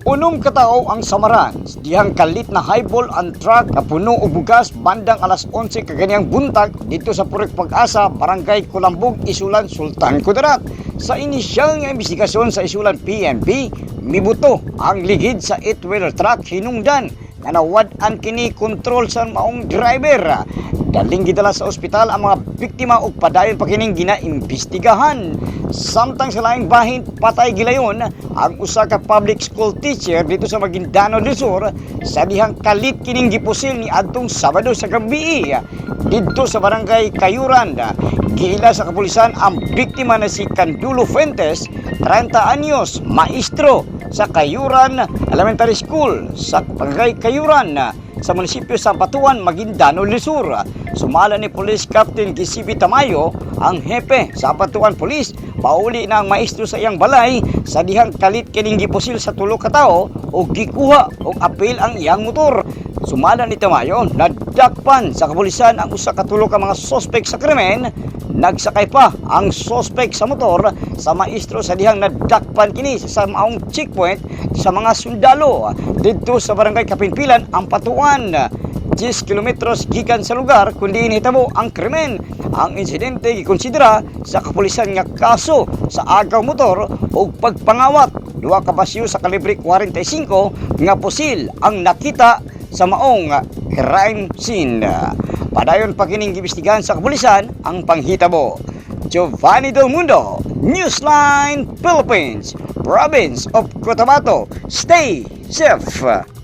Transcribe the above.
Unom katao ang samaran dihang kalit na highball ang truck na puno og bugas bandang alas 11 kaganihang buntag didto sa Purok Pag-asa, Barangay Kulambog, Isulan, Sultan Kudarat. Sa inisyal nga investigasyon sa Isulan PNP, mibuto ang ligid sa 8-wheeler truck hinungdan nga nawad-an kini kontrol sa maong driver. Daling gidala sa ospital ang mga biktima ug padayon pa kining ginaimbestigahan. Samtang sa laing bahin, patay gilayon ang usa ka public school teacher didto sa Maguindanao del Sur sa dihang kalit kining gipusil ni adtong Sabado sa gabi. Didto sa Barangay Kayuran, giila sa kapulisan ang biktima na si Candulo Fuentes, 30 anyos, maestro sa Kayuran Elementary School sa Barangay Kayuran sa munisipyo sa Ampatuan, Maguindanao del Sur. Sumala ni Police Captain Gisibi Tamayo, ang hepe sa Ampatuan Police, pauli na ang maestro sa iyang balay sa dihang kalit kining gipusil sa tulo ka tawo ug gikuha og apil ang iyang motor. Sumala ni Tamayo, nadakpan sa kapulisan ang usa ka tulo ka mga sospek sa krimen. Nagsakay pa ang sospek sa motor sa maestro sa dihang nadakpan kini sa maong checkpoint sa mga sundalo didto sa Barangay Kapinpilan, Ampatuan. 10 kilometros gikan sa lugar kung diin hitabo ang krimen. Ang insidente gikonsidera sa kapulisan nga kaso sa agaw motor ug pagpangawat. Duha ka basyo sa kalibre 45 nga pusil ang nakita sa maong crime scene. Padayon pa kining giimbestigahan sa kapulisan ang panghitabo. Giovanni Del Mundo, Newsline Philippines, Province of Cotabato. Stay safe.